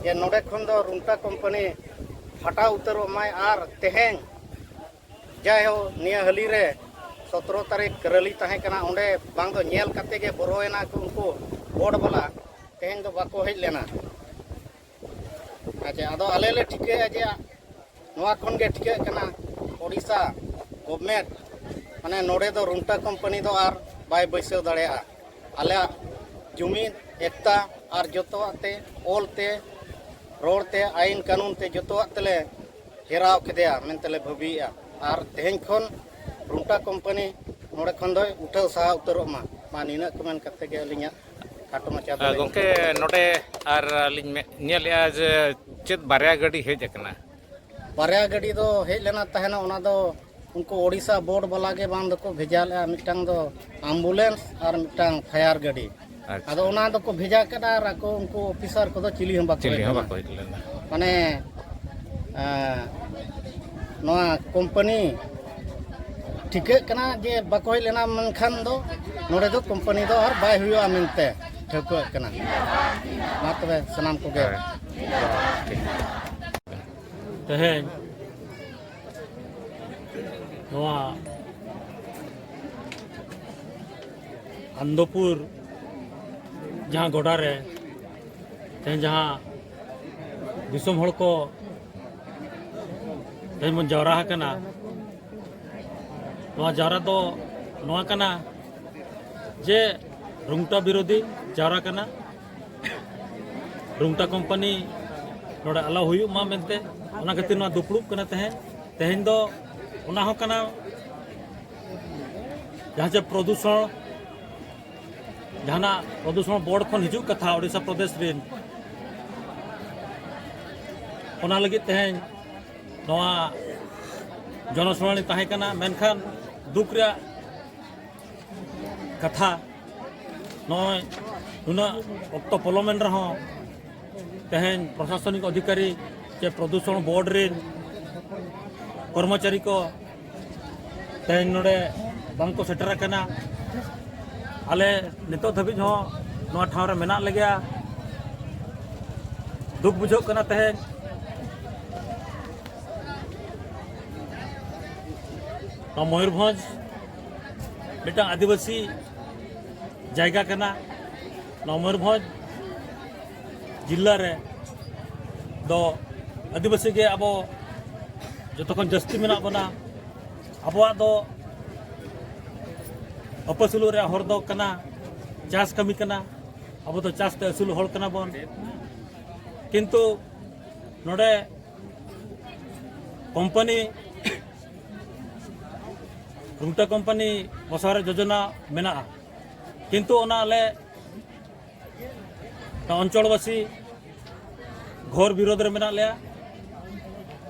ᱡᱮ ᱱᱚᱰᱮ ᱠᱷᱚᱱ ᱫᱚ ᱨᱩᱝᱴᱟ ᱠᱳᱢᱯᱟᱱᱤ ᱦᱟᱴᱟᱣ ᱩᱛᱟᱹᱨᱚᱜ ᱢᱟᱭ᱾ ᱟᱨ ᱛᱮᱦᱮᱧ ᱡᱟᱭᱦᱳᱠ, ᱱᱤᱭᱟᱹ ᱦᱟᱹᱞᱤ ᱨᱮ ᱥᱚᱛᱨᱚ ᱛᱟᱹᱨᱤᱠᱷ ᱨᱮᱞᱤ ᱛᱟᱦᱮᱸ ᱠᱟᱱᱟ, ᱚᱸᱰᱮ ᱵᱟᱝ ᱫᱚ ᱧᱮᱞ ᱠᱟᱛᱮ ᱜᱮ ᱵᱚᱨᱚᱭᱮᱱᱟ ᱠᱚ ᱩᱱᱠᱩ ᱵᱳᱨᱰ ᱵᱟᱞᱟ᱾ ᱛᱮᱦᱮᱧ ᱫᱚ ᱵᱟᱠᱚ ᱦᱮᱡ ᱞᱮᱱᱟ᱾ ᱟᱪᱪᱷᱟ, ᱟᱫᱚ ᱟᱞᱮ ᱞᱮ ᱴᱷᱤᱠᱟᱹᱭᱟ ᱡᱮ ᱱᱚᱣᱟ ᱠᱷᱚᱱ ᱜᱮ ᱴᱷᱤᱠᱟᱹᱜ ᱠᱟᱱᱟ, ᱳᱰᱤᱥᱟ ᱜᱚᱵᱷᱢᱮᱱᱴ, ᱢᱟᱱᱮ, ᱱᱚᱰᱮ ᱫᱚ ᱨᱩᱝᱴᱟ ᱠᱳᱢᱯᱟᱱᱤ ᱫᱚ ᱟᱨ ᱵᱟᱭ ᱵᱟᱹᱭᱥᱟᱹᱣ ᱫᱟᱲᱮᱭᱟᱜᱼᱟ᱾ ᱟᱞᱮᱭᱟᱜ ᱡᱩᱢᱤᱫ ᱮᱠᱛᱟ ᱟᱨ ᱡᱚᱛᱚᱣᱟᱜ ᱛᱮ, ᱚᱞ ᱛᱮ, ᱨᱚᱲ ᱛᱮ, ᱟᱭᱤᱱ ᱠᱟᱹᱱᱩᱱ ᱛᱮ, ᱡᱚᱛᱚᱣᱟᱜ ᱛᱮᱞᱮ ᱜᱷᱮᱨᱟᱣ ᱠᱮᱫᱮᱭᱟ ᱢᱮᱱᱛᱮ ᱞᱮ ᱵᱷᱟᱹᱵᱤᱭᱮᱫᱼᱟ᱾ ᱟᱨ ᱛᱮᱦᱮᱧ ᱠᱷᱚᱱ ᱨᱩᱝᱴᱟ ᱠᱳᱢᱯᱟᱱᱤ ᱱᱚᱰᱮ ᱠᱷᱚᱱ ᱫᱚᱭ ᱩᱴᱷᱟᱹᱣ ᱥᱟᱦᱟ ᱩᱛᱟᱹᱨᱚᱜ ᱢᱟ᱾ ᱢᱟ, ᱱᱤᱱᱟᱹᱜ ᱠᱚ ᱢᱮᱱ ᱠᱟᱛᱮ ᱜᱮ ᱟᱹᱞᱤᱧᱟᱜ ᱠᱷᱟᱴᱚ ᱢᱟᱪᱷᱟ ᱫᱚ ᱟᱨ ᱞᱤᱧ ᱜᱚᱢᱠᱮ, ᱱᱚᱰᱮ ᱟᱨ ᱞᱤᱧ ᱢᱮ-, ᱧᱮᱞᱮᱜᱼᱟ ᱡᱮ ᱪᱮᱫ ᱵᱟᱨᱭᱟ ᱜᱟᱹᱰᱤ ᱦᱮᱡ ᱟᱠᱟᱱᱟ? ᱵᱟᱨᱭᱟ ᱜᱟᱹᱰᱤ ᱫᱚ ᱦᱮᱡ ᱞᱮᱱᱟ ᱛᱟᱦᱮᱱᱟ, ᱚᱱᱟ ᱫᱚ ᱩᱱᱠᱩ ᱳᱰᱤᱥᱟ ᱵᱳᱨᱰ ᱵᱟᱞᱟ ᱜᱮ ᱵᱟᱝ ᱫᱚᱠᱚ ᱵᱷᱮᱡᱟ ᱞᱮᱫᱼᱟ, ᱢᱤᱫᱴᱟᱝ ᱫᱚ ᱟᱢᱵᱩᱞᱮᱱᱥ ᱟᱨ ᱢᱤᱫᱴᱟᱝ ᱯᱷᱟᱭᱟᱨ ᱜᱟᱹᱰᱤ᱾ ᱟᱪᱪᱷᱟ᱾ ᱟᱫᱚ ᱚᱱᱟ ᱫᱚᱠᱚ ᱵᱷᱮᱡᱟ ᱠᱮᱫᱟ ᱟᱨ ᱟᱠᱚ ᱩᱱᱠᱩ ᱚᱯᱷᱤᱥᱟᱨ ᱠᱚᱫᱚ ᱪᱤᱞᱤ ᱦᱚᱸ ᱵᱟᱠᱚ ᱪᱤᱞᱤ ᱦᱮᱡ ᱦᱚᱸ ᱞᱮᱱᱟ᱾ ᱵᱟᱠᱚ ᱦᱮᱡ ᱞᱮᱱᱟ᱾ ᱢᱟᱱᱮ, ᱮᱸ, ᱱᱚᱣᱟ ᱠᱳᱢᱯᱟᱱᱤ ᱴᱷᱤᱠᱟᱹᱜ ᱠᱟᱱᱟ ᱡᱮ ᱵᱟᱠᱚ ᱦᱮᱡ ᱞᱮᱱᱟ, ᱢᱮᱱᱠᱷᱟᱱ ᱫᱚ ᱱᱚᱰᱮ ᱫᱚ ᱠᱳᱢᱯᱟᱱᱤ ᱫᱚ ᱟᱨ ᱵᱟᱭ ᱦᱩᱭᱩᱜᱼᱟ ᱢᱮᱱᱛᱮ ᱴᱷᱟᱹᱣᱠᱟᱹᱜ ᱠᱟᱱᱟ᱾ ᱢᱟ ᱛᱚᱵᱮ ᱥᱟᱱᱟᱢ ᱠᱚᱜᱮ᱾ ᱦᱳᱭ᱾ ᱴᱷᱤᱠ᱾ ᱛᱮᱦᱮᱧ ᱱᱚᱣᱟ ᱟᱱᱫᱚᱯᱩᱨ ᱡᱟᱦᱟᱸ ᱜᱚᱰᱟ ᱨᱮ ᱛᱮᱦᱮᱧ ᱡᱟᱦᱟᱸ ᱫᱤᱥᱚᱢ ᱦᱚᱲ ᱠᱚ ᱛᱮᱦᱮᱧ ᱵᱚᱱ ᱡᱟᱣᱨᱟ ᱟᱠᱟᱱᱟ, ᱱᱚᱣᱟ ᱡᱟᱣᱨᱟ ᱫᱚ ᱱᱚᱣᱟ ᱠᱟᱱᱟ ᱡᱮ ᱨᱩᱝᱴᱟ ᱵᱤᱨᱳᱫᱷᱤ ᱡᱟᱣᱨᱟ ᱠᱟᱱᱟ᱾ ᱨᱩᱝᱴᱟ ᱠᱳᱢᱯᱟᱱᱤ ᱱᱚᱰᱮ ᱟᱞᱚ ᱦᱩᱭᱩᱜ ᱢᱟ ᱢᱮᱱᱛᱮ, ᱚᱱᱟ ᱠᱷᱟᱹᱛᱤᱨ ᱱᱚᱣᱟ ᱫᱩᱯᱲᱩᱵ ᱠᱟᱱᱟ ᱛᱮᱦᱮᱧ᱾ ᱛᱮᱦᱮᱧ ᱫᱚ ᱚᱱᱟ ᱦᱚᱸ ᱠᱟᱱᱟ, ᱡᱟᱦᱟᱸ ᱪᱮ ᱯᱨᱚᱫᱩᱥᱚᱱ, ᱡᱟᱦᱟᱱᱟᱜ ᱯᱨᱚᱫᱩᱥᱚᱱ ᱵᱳᱨᱰ ᱠᱷᱚᱱ ᱦᱤᱡᱩᱜ ᱠᱟᱛᱷᱟ ᱳᱰᱤᱥᱟ ᱯᱨᱚᱫᱮᱥ ᱨᱮᱱ, ᱚᱱᱟ ᱞᱟᱹᱜᱤᱫ ᱛᱮᱦᱮᱧ ᱱᱚᱣᱟ ᱡᱚᱱᱚᱥᱩᱱᱟᱱᱤ ᱛᱟᱦᱮᱸ ᱠᱟᱱᱟ, ᱢᱮᱱᱠᱷᱟᱱ ᱫᱩᱠ ᱨᱮᱭᱟᱜ ᱠᱟᱛᱷᱟ, ᱱᱚᱜᱼᱚᱭ ᱱᱩᱱᱟᱹᱜ ᱚᱠᱛᱚ ᱯᱚᱞᱚᱢᱮᱱ ᱨᱮᱦᱚᱸ ᱛᱮᱦᱮᱧ ᱯᱨᱚᱥᱟᱥᱚᱱᱤᱠ ᱚᱫᱷᱤᱠᱟᱨᱤ ᱪᱮ ᱯᱨᱚᱫᱩᱥᱚᱱ ᱵᱳᱨᱰ ᱨᱮᱱ ᱠᱚᱨᱢᱚᱪᱟᱨᱤ ᱠᱚ ᱛᱮᱦᱮᱧ ᱱᱚᱰᱮ ᱵᱟᱝᱠᱚ ᱥᱮᱴᱮᱨ ᱟᱠᱟᱱᱟ᱾ ᱟᱞᱮ ᱱᱤᱛᱚᱜ ᱫᱷᱟᱹᱵᱤᱡ ᱦᱚᱸ ᱱᱚᱣᱟ ᱴᱷᱟᱶ ᱨᱮ ᱢᱮᱱᱟᱜ ᱞᱮᱜᱮᱭᱟ᱾ ᱫᱩᱠ ᱵᱩᱡᱷᱟᱹᱜ ᱠᱟᱱᱟ ᱛᱮᱦᱮᱧ ᱱᱚᱣᱟ ᱢᱚᱭᱩᱨᱵᱷᱚᱸᱡᱽ ᱢᱤᱫᱴᱟᱝ ᱟᱹᱫᱤᱵᱟᱹᱥᱤ ᱡᱟᱭᱜᱟ ᱠᱟᱱᱟ᱾ ᱱᱚᱣᱟ ᱢᱚᱭᱩᱨᱵᱷᱚᱸᱡᱽ ᱡᱤᱞᱟ ᱨᱮ ᱫᱚ ᱟᱹᱫᱤᱵᱟᱹᱥᱤ ᱜᱮ ᱟᱵᱚ ᱡᱚᱛᱚ ᱠᱷᱚᱱ ᱡᱟᱹᱥᱛᱤ ᱢᱮᱱᱟᱜ ᱵᱚᱱᱟ᱾ ᱟᱵᱚᱣᱟᱜ ᱫᱚ ᱟᱹᱯᱟᱹᱥᱩᱞᱚᱜ ᱨᱮᱭᱟᱜ ᱦᱚᱨ ᱫᱚ ᱠᱟᱱᱟ ᱪᱟᱥ ᱠᱟᱹᱢᱤ ᱠᱟᱱᱟ᱾ ᱟᱵᱚ ᱫᱚ ᱪᱟᱥ ᱛᱮ ᱟᱹᱥᱩᱞ ᱦᱚᱲ ᱠᱟᱱᱟ ᱵᱚᱱ᱾ ᱠᱤᱱᱛᱩ ᱱᱚᱰᱮ ᱠᱳᱢᱯᱟᱱᱤ, ᱨᱩᱝᱴᱟ ᱠᱳᱢᱯᱟᱱᱤ ᱵᱚᱥᱟᱣ ᱨᱮ ᱡᱳᱡᱚᱱᱟ ᱢᱮᱱᱟᱜᱼᱟ, ᱠᱤᱱᱛᱩ ᱚᱱᱟ ᱟᱞᱮ ᱚᱧᱪᱚᱞᱵᱟᱥᱤ ᱜᱷᱳᱨ ᱵᱤᱨᱳᱫᱷ ᱨᱮ ᱢᱮᱱᱟᱜ ᱞᱮᱭᱟ᱾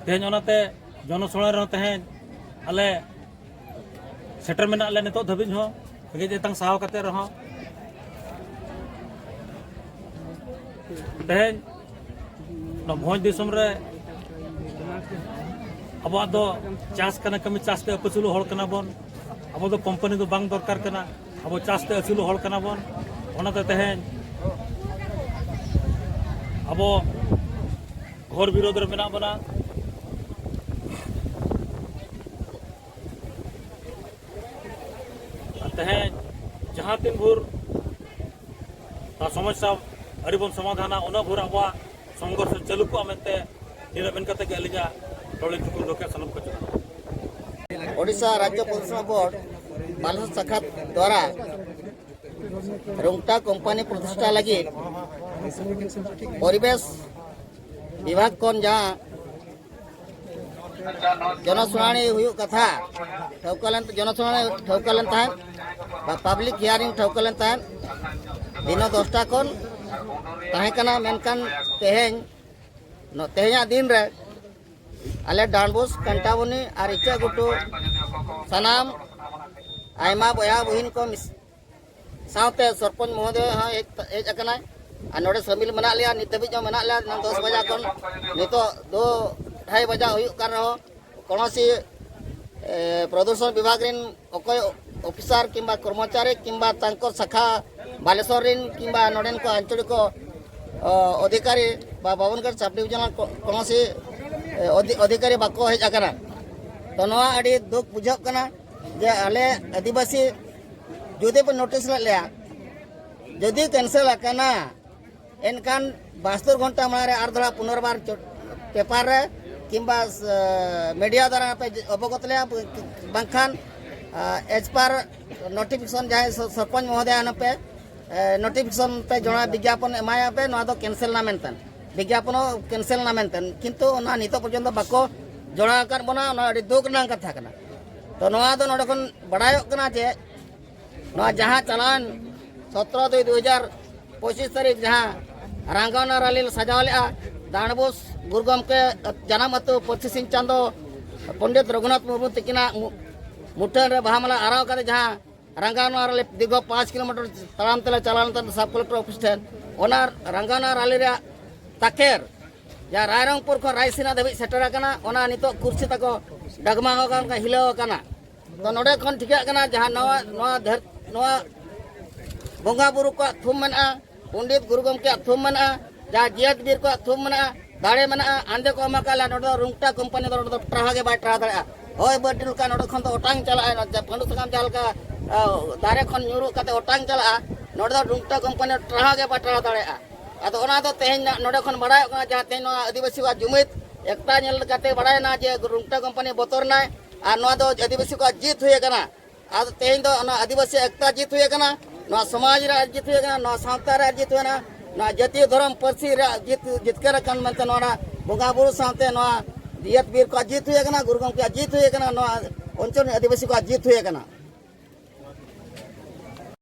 ᱛᱮᱦᱮᱧ ᱚᱱᱟᱛᱮ ᱡᱚᱱᱚᱥᱚᱲᱟ ᱨᱮᱦᱚᱸ ᱛᱮᱦᱮᱧ ᱟᱞᱮ ᱥᱮᱴᱮᱨ ᱢᱮᱱᱟᱜ ᱞᱮᱭᱟ ᱱᱤᱛᱚᱜ ᱫᱷᱟᱹᱵᱤᱡ ᱦᱚᱸ, ᱨᱮᱸᱜᱮᱡ ᱛᱮᱛᱟᱝ ᱥᱟᱦᱟᱣ ᱠᱟᱛᱮ ᱨᱮᱦᱚᱸ᱾ ᱛᱮᱦᱮᱧ ᱱᱚᱣᱟ ᱵᱷᱚᱸᱡᱽ ᱫᱤᱥᱚᱢ ᱨᱮ ᱟᱵᱚᱣᱟᱜ ᱫᱚ ᱪᱟᱥ ᱠᱟᱱᱟ ᱠᱟᱹᱢᱤ, ᱪᱟᱥ ᱛᱮ ᱟᱹᱯᱟᱹᱥᱩᱞᱚᱜ ᱦᱚᱲ ᱠᱟᱱᱟ ᱵᱚᱱ᱾ ᱟᱵᱚ ᱫᱚ ᱠᱳᱢᱯᱟᱱᱤ ᱫᱚ ᱵᱟᱝ ᱫᱚᱨᱠᱟᱨ ᱠᱟᱱᱟ, ᱟᱵᱚ ᱪᱟᱥ ᱛᱮ ᱟᱹᱥᱩᱞᱚᱜ ᱦᱚᱲ ᱠᱟᱱᱟ ᱵᱚᱱ᱾ ᱚᱱᱟᱛᱮ ᱛᱮᱦᱮᱧ ᱟᱵᱚ ᱜᱷᱳᱨ ᱵᱤᱨᱳᱫᱷ ᱨᱮ ᱢᱮᱱᱟᱜ ᱵᱚᱱᱟ᱾ ᱟᱨ ᱛᱮᱦᱮᱧ ᱡᱟᱦᱟᱸ ᱛᱤᱱ ᱵᱷᱳᱨ ᱱᱚᱣᱟ ᱥᱚᱢᱚᱥᱥᱟ ᱟᱹᱣᱨᱤ ᱵᱚᱱ ᱥᱚᱢᱟᱫᱷᱟᱱᱟ, ᱩᱱᱟᱹᱜ ᱵᱷᱳᱨ ᱟᱵᱚᱣᱟᱜ ᱥᱚᱝᱜᱷᱚᱨᱥ ᱪᱟᱹᱞᱩ ᱠᱚᱜᱼᱟ ᱢᱮᱱᱛᱮ ᱱᱤᱱᱟᱹᱜ ᱢᱮᱱ ᱠᱟᱛᱮ ᱜᱮ ᱟᱹᱞᱤᱧᱟᱜ ᱨᱚᱲ ᱞᱤᱧ ᱛᱷᱩᱠᱩᱢ ᱫᱚᱦᱚ ᱠᱮᱫᱟ᱾ ᱥᱟᱱᱟᱢ ᱠᱚ ᱡᱚᱦᱟᱨ᱾ ᱳᱰᱤᱥᱟ ᱨᱟᱡᱽᱡᱚ ᱯᱨᱚᱫᱩᱥᱚᱱ ᱵᱳᱨᱰ ᱵᱟᱞᱮᱥᱚᱨ ᱥᱟᱠᱷᱟ ᱫᱣᱟᱨᱟ ᱨᱩᱝᱴᱟ ᱠᱳᱢᱯᱟᱱᱤ ᱯᱨᱚᱛᱤᱥᱴᱷᱟ ᱞᱟᱹᱜᱤᱫ ᱯᱚᱨᱤᱵᱮᱥ ᱵᱤᱵᱷᱟᱜᱽ ᱠᱷᱚᱱ ᱡᱟᱦᱟᱸ ᱡᱚᱱᱚᱥᱩᱱᱟᱱᱤ ᱦᱩᱭᱩᱜ ᱠᱟᱛᱷᱟ ᱴᱷᱟᱹᱣᱠᱟᱹ ᱞᱮᱱ, ᱡᱚᱱᱚᱥᱩᱱᱟᱱᱤ ᱴᱷᱟᱹᱣᱠᱟᱹ ᱞᱮᱱ ᱛᱟᱦᱮᱸᱫ, ᱵᱟ ᱯᱟᱵᱽᱞᱤᱠ ᱦᱤᱭᱟᱨᱤᱝ ᱴᱷᱟᱹᱣᱠᱟᱹ ᱞᱮᱱ ᱛᱟᱦᱮᱸᱫ, ᱫᱤᱱᱚ ᱫᱚᱥᱴᱟ ᱠᱷᱚᱱ ᱛᱟᱦᱮᱸ ᱠᱟᱱᱟ᱾ ᱢᱮᱱᱠᱷᱟᱱ ᱛᱮᱦᱮᱧ, ᱱᱚ-, ᱛᱮᱦᱮᱧᱟᱜ ᱫᱤᱱ ᱨᱮ ᱟᱞᱮ ᱰᱟᱱᱰᱵᱳᱥ, ᱠᱟᱱᱴᱟᱵᱚᱱᱤ ᱟᱨ ᱤᱪᱟᱹᱜ ᱜᱷᱩᱴᱩ ᱥᱟᱱᱟᱢ ᱟᱭᱢᱟ ᱵᱚᱭᱦᱟ ᱵᱩᱦᱤᱱ ᱠᱚ ᱢᱤᱥ-, ᱥᱟᱶᱛᱮ ᱥᱚᱨᱯᱚᱧᱪ ᱢᱚᱦᱳᱫᱚᱭ ᱦᱚᱸ ᱦᱮᱡ, ᱦᱮᱡ ᱟᱠᱟᱱᱟᱭ᱾ ᱟᱨ ᱱᱚᱰᱮ ᱥᱟᱹᱢᱤᱞ ᱢᱮᱱᱟᱜ ᱞᱮᱭᱟ, ᱱᱤᱛ ᱫᱷᱟᱹᱵᱤᱡ ᱦᱚᱸ ᱢᱮᱱᱟᱜ ᱞᱮᱭᱟ᱾ ᱮᱱᱟᱝ ᱫᱚᱥ ᱵᱟᱡᱟ ᱠᱷᱚᱱ ᱱᱤᱛᱚᱜ ᱫᱚ ᱟᱲᱟᱭ ᱵᱟᱡᱟ ᱦᱩᱭᱩᱜ ᱠᱟᱱ ᱨᱮᱦᱚᱸ, ᱠᱚᱱᱚᱥᱤ, ᱮ, ᱯᱨᱚᱫᱩᱥᱚᱱ ᱵᱤᱵᱷᱟᱜᱽ ᱨᱮᱱ ᱚᱠᱚᱭ ᱚᱯᱷᱤᱥᱟᱨ ᱠᱤᱝᱵᱟ ᱠᱚᱨᱢᱚᱪᱟᱨᱤ ᱠᱤᱝᱵᱟ ᱛᱟᱝᱠᱚ ᱥᱟᱠᱷᱟ ᱵᱟᱞᱮᱥᱚᱨ ᱨᱮᱱ ᱠᱤᱝᱵᱟ ᱱᱚᱰᱮᱱ ᱠᱚ ᱟᱧᱪᱚᱞᱤᱠ, ᱚ, ᱚᱫᱷᱤᱠᱟᱨᱤ ᱵᱟ ᱵᱟᱵᱚᱱᱜᱚᱲ ᱥᱟᱵ ᱰᱤᱵᱤᱡᱚᱱᱟᱞ ᱠᱚ-, ᱠᱚᱱᱚᱥᱤ, ᱮ, ᱚᱫᱷᱤ-, ᱚᱫᱷᱤᱠᱟᱨᱤ ᱵᱟᱠᱚ ᱦᱮᱡ ᱟᱠᱟᱱᱟ᱾ ᱛᱚ ᱱᱚᱣᱟ ᱟᱹᱰᱤ ᱫᱩᱠ ᱵᱩᱡᱷᱟᱹᱜ ᱠᱟᱱᱟ ᱡᱮ ᱟᱞᱮ ᱟᱹᱫᱤᱵᱟᱹᱥᱤ ᱡᱩᱫᱤ ᱯᱮ ᱱᱳᱴᱤᱥ ᱞᱮᱫ ᱞᱮᱭᱟ, ᱡᱩᱫᱤ ᱠᱮᱱᱥᱮᱞ ᱟᱠᱟᱱᱟ, ᱮᱱᱠᱷᱟᱱ ᱵᱟᱦᱟᱛᱛᱳᱨ ᱜᱷᱚᱱᱴᱟ ᱢᱟᱲᱟᱝ ᱨᱮ ᱟᱨ ᱫᱷᱟᱣ ᱯᱩᱱᱚᱨᱵᱟᱨ ᱪᱚ-, ᱯᱮᱯᱟᱨ ᱨᱮ ᱠᱤᱝᱵᱟ, ᱮ, ᱢᱤᱰᱤᱭᱟ ᱫᱟᱨᱟ ᱯᱮ ᱚᱵᱚᱜᱚᱛ ᱞᱮᱭᱟ, ᱵᱟᱝᱠᱷᱟᱱ, ᱮ, ᱮᱡᱽ ᱯᱟᱨ ᱱᱳᱴᱤᱯᱷᱤᱠᱮᱥᱚᱱ ᱡᱟᱦᱟᱸᱭ ᱥᱚ-, ᱥᱚᱨᱯᱚᱧᱪ ᱢᱚᱦᱳᱫᱚᱭ ᱚᱱᱟ ᱯᱮ, ᱮ, ᱱᱳᱴᱤᱯᱷᱤᱠᱮᱥᱚᱱ ᱯᱮ ᱡᱚᱲᱟ ᱵᱤᱜᱽᱜᱟᱯᱚᱱ ᱮᱢᱟᱭᱟ ᱯᱮ, ᱱᱚᱣᱟ ᱫᱚ ᱠᱮᱱᱥᱮᱞ ᱮᱱᱟ ᱢᱮᱱᱛᱮ, ᱵᱤᱜᱽᱜᱟᱯᱚᱱ ᱦᱚᱸ ᱠᱮᱱᱥᱮᱞ ᱮᱱᱟ ᱢᱮᱱᱛᱮ, ᱠᱤᱱᱛᱩ ᱚᱱᱟ ᱱᱤᱛᱚᱜ ᱯᱚᱨᱡᱚᱱᱛᱚ ᱵᱟᱠᱚ ᱡᱚᱲᱟᱣ ᱟᱠᱟᱫ ᱵᱚᱱᱟ᱾ ᱚᱱᱟ ᱟᱹᱰᱤ ᱫᱩᱠ ᱨᱮᱱᱟᱜ ᱠᱟᱛᱷᱟ ᱠᱟᱱᱟ᱾ ᱛᱚ ᱱᱚᱣᱟ ᱫᱚ ᱱᱚᱰᱮ ᱠᱷᱚᱱ ᱵᱟᱲᱟᱭᱚᱜ ᱠᱟᱱᱟ ᱡᱮ ᱱᱚᱣᱟ ᱡᱟᱦᱟᱸ ᱪᱟᱞᱟᱣᱮᱱ ᱥᱚᱛᱨᱚ ᱫᱩᱭ ᱫᱩ ᱦᱟᱡᱟᱨ ᱯᱚᱸᱪᱤᱥ ᱛᱟᱹᱨᱤᱠᱷ ᱡᱟᱦᱟᱸ ᱨᱟᱝᱜᱟᱣᱱᱟ ᱨᱟᱞᱤ ᱞᱮ ᱥᱟᱡᱟᱣ ᱞᱮᱜᱼᱟ, ᱰᱟᱸᱰᱵᱳᱥ ᱜᱩᱨᱩ ᱜᱚᱢᱠᱮ ᱡᱟᱱᱟᱢ ᱟᱹᱛᱩ ᱯᱟᱹᱨᱥᱤ ᱥᱤᱧ ᱪᱟᱸᱫᱚ ᱯᱚᱱᱰᱤᱛ ᱨᱚᱜᱷᱩᱱᱟᱛᱷ ᱢᱩᱨᱢᱩ ᱛᱤᱠᱤᱱᱟᱜ ᱢᱩ-, ᱢᱩᱴᱷᱟᱹᱱ ᱨᱮ ᱵᱟᱦᱟ ᱢᱟᱞᱟ ᱟᱨᱟᱣ ᱠᱟᱛᱮ ᱡᱟᱦᱟᱸ ᱨᱟᱝᱜᱟᱣᱱᱟ ᱨᱟᱞᱤ ᱫᱤᱨᱜᱷᱚ ᱯᱟᱸᱪ ᱠᱤᱞᱳᱢᱤᱴᱟᱨ ᱛᱟᱲᱟᱢ ᱛᱮᱞᱮ ᱪᱟᱞᱟᱣ ᱞᱮᱱ ᱛᱟᱦᱮᱸ ᱥᱟᱵ ᱠᱚᱞᱮᱠᱴᱚᱨ ᱚᱯᱷᱤᱥ ᱴᱷᱮᱱ, ᱚᱱᱟ ᱨᱟᱝᱜᱟᱣᱱᱟ ᱨᱟᱞᱤ ᱨᱮᱭᱟᱜ ᱛᱟᱠᱮᱨ ᱡᱟᱦᱟᱸ ᱨᱟᱭᱨᱚᱝᱯᱩᱨ ᱠᱷᱚᱱ ᱨᱟᱭᱥᱤᱱᱟ ᱫᱷᱟᱹᱵᱤᱡ ᱥᱮᱴᱮᱨ ᱟᱠᱟᱱᱟ, ᱚᱱᱟ ᱱᱤᱛᱚᱜ ᱠᱩᱨᱥᱤ ᱛᱟᱠᱚ ᱰᱟᱜᱽᱢᱟᱣ ᱟᱠᱟᱱ, ᱦᱤᱞᱟᱹᱣ ᱟᱠᱟᱱᱟ᱾ ᱛᱚ ᱱᱚᱰᱮ ᱠᱷᱚᱱ ᱴᱷᱤᱠᱟᱹᱜ ᱠᱟᱱᱟ ᱡᱟᱦᱟᱸ ᱱᱚᱣᱟ, ᱱᱚᱣᱟ ᱫᱷᱟᱹᱨ-, ᱱᱚᱣᱟ ᱵᱚᱸᱜᱟ ᱵᱩᱨᱩ ᱠᱚᱣᱟᱜ ᱛᱷᱩᱢ ᱢᱮᱱᱟᱜᱼᱟ, ᱯᱚᱱᱰᱤᱛ ᱜᱩᱨᱩ ᱜᱚᱢᱠᱮᱭᱟᱜ ᱛᱷᱩᱢ ᱢᱮᱱᱟᱜᱼᱟ, ᱡᱟᱦᱟᱸ ᱡᱤᱭᱟᱹᱛ ᱵᱤᱨ ᱠᱚᱣᱟᱜ ᱛᱷᱩᱢ ᱢᱮᱱᱟᱜᱼᱟ, ᱫᱟᱲᱮ ᱢᱮᱱᱟᱜᱼᱟ, ᱟᱸᱫᱮ ᱠᱚ ᱮᱢᱟ ᱠᱟᱜ ᱞᱮᱭᱟ᱾ ᱱᱚᱰᱮ ᱫᱚ ᱨᱩᱝᱴᱟ ᱠᱳᱢᱯᱟᱱᱤ ᱫᱚ ᱱᱚᱰᱮ ᱫᱚ ᱴᱟᱨᱦᱟᱣ ᱜᱮ ᱵᱟᱭ ᱴᱟᱨᱦᱟᱣ ᱫᱟᱲᱮᱭᱟᱜᱼᱟ᱾ ᱦᱚᱭ ᱵᱟᱹᱨᱰᱩ ᱞᱮᱠᱟ ᱱᱚᱰᱮ ᱠᱷᱚᱱ ᱫᱚ ᱚᱴᱟᱝ ᱪᱟᱞᱟᱜᱼᱟ, ᱱᱚᱛᱮ ᱯᱟᱺᱰᱩ ᱥᱟᱠᱟᱢ ᱡᱟᱦᱟᱸ ᱞᱮᱠᱟ, ᱟ, ᱫᱟᱨᱮ ᱠᱷᱚᱱ ᱧᱩᱨᱩᱜ ᱠᱟᱛᱮ ᱚᱴᱟᱝ ᱪᱟᱞᱟᱜᱼᱟ, ᱱᱚᱰᱮ ᱫᱚ ᱨᱩᱝᱴᱟ ᱠᱳᱢᱯᱟᱱᱤ ᱴᱟᱨᱦᱟᱣ ᱜᱮ ᱵᱟᱭ ᱴᱟᱨᱦᱟᱣ ᱫᱟᱲᱮᱭᱟᱜᱼᱟ᱾ ᱟᱫᱚ ᱚᱱᱟ ᱫᱚ ᱛᱮᱦᱮᱧ ᱱᱟ-, ᱱᱚᱰᱮ ᱠᱷᱚᱱ ᱵᱟᱲᱟᱭᱚᱜ ᱠᱟᱱᱟ, ᱡᱟᱦᱟᱸ ᱛᱮᱦᱮᱧ ᱱᱚᱣᱟ ᱟᱹᱫᱤᱵᱟᱹᱥᱤ ᱠᱚᱣᱟᱜ ᱡᱩᱢᱤᱫ ᱮᱠᱛᱟ ᱧᱮᱞ ᱠᱟᱛᱮ ᱵᱟᱲᱟᱭᱮᱱᱟ ᱡᱮ ᱨᱩᱝᱴᱟ ᱠᱳᱢᱯᱟᱱᱤ ᱵᱚᱛᱚᱨ ᱮᱱᱟᱭ ᱟᱨ ᱱᱚᱣᱟ ᱫᱚ ᱟᱹᱫᱤᱵᱟᱹᱥᱤ ᱠᱚᱣᱟᱜ ᱡᱤᱛ ᱦᱩᱭ ᱟᱠᱟᱱᱟ᱾ ᱟᱫᱚ ᱛᱮᱦᱮᱧ ᱫᱚ ᱚᱱᱟ ᱟᱹᱫᱤᱵᱟᱹᱥᱤ ᱮᱠᱛᱟ ᱡᱤᱛ ᱦᱩᱭ ᱟᱠᱟᱱᱟ, ᱱᱚᱣᱟ ᱥᱚᱢᱟᱡᱽ ᱨᱮᱭᱟᱜ ᱡᱤᱛ ᱦᱩᱭ ᱟᱠᱟᱱᱟ, ᱱᱚᱣᱟ ᱥᱟᱶᱛᱟ ᱨᱮᱭᱟᱜ ᱡᱤᱛ ᱦᱩᱭ ᱟᱠᱟᱱᱟ, ᱱᱚᱣᱟ ᱡᱟᱹᱛᱤᱭᱚ ᱫᱷᱚᱨᱚᱢ ᱯᱟᱹᱨᱥᱤ ᱨᱮᱭᱟᱜ ᱡᱤᱛ ᱡᱤᱛᱠᱟᱹᱨ ᱟᱠᱟᱱ ᱢᱮᱱᱛᱮ ᱱᱚᱣᱟ ᱵᱚᱸᱜᱟ ᱵᱩᱨᱩ ᱥᱟᱶᱛᱮ ᱱᱚᱣᱟ ᱡᱤᱭᱟᱹᱛ ᱵᱤᱨ ᱠᱚᱣᱟᱜ ᱡᱤᱛ ᱦᱩᱭ ᱟᱠᱟᱱᱟ, ᱜᱩᱨᱩ ᱜᱚᱢᱠᱮᱭᱟᱜ ᱡᱤᱛ ᱦᱩᱭ ᱟᱠᱟᱱᱟ, ᱱᱚᱣᱟ ᱚᱧᱪᱚᱞ ᱨᱮᱱ ᱟᱹᱫᱤᱵᱟᱹᱥᱤ ᱠᱚᱣᱟᱜ ᱡᱤᱛ ᱦᱩᱭ ᱟᱠᱟᱱᱟ᱾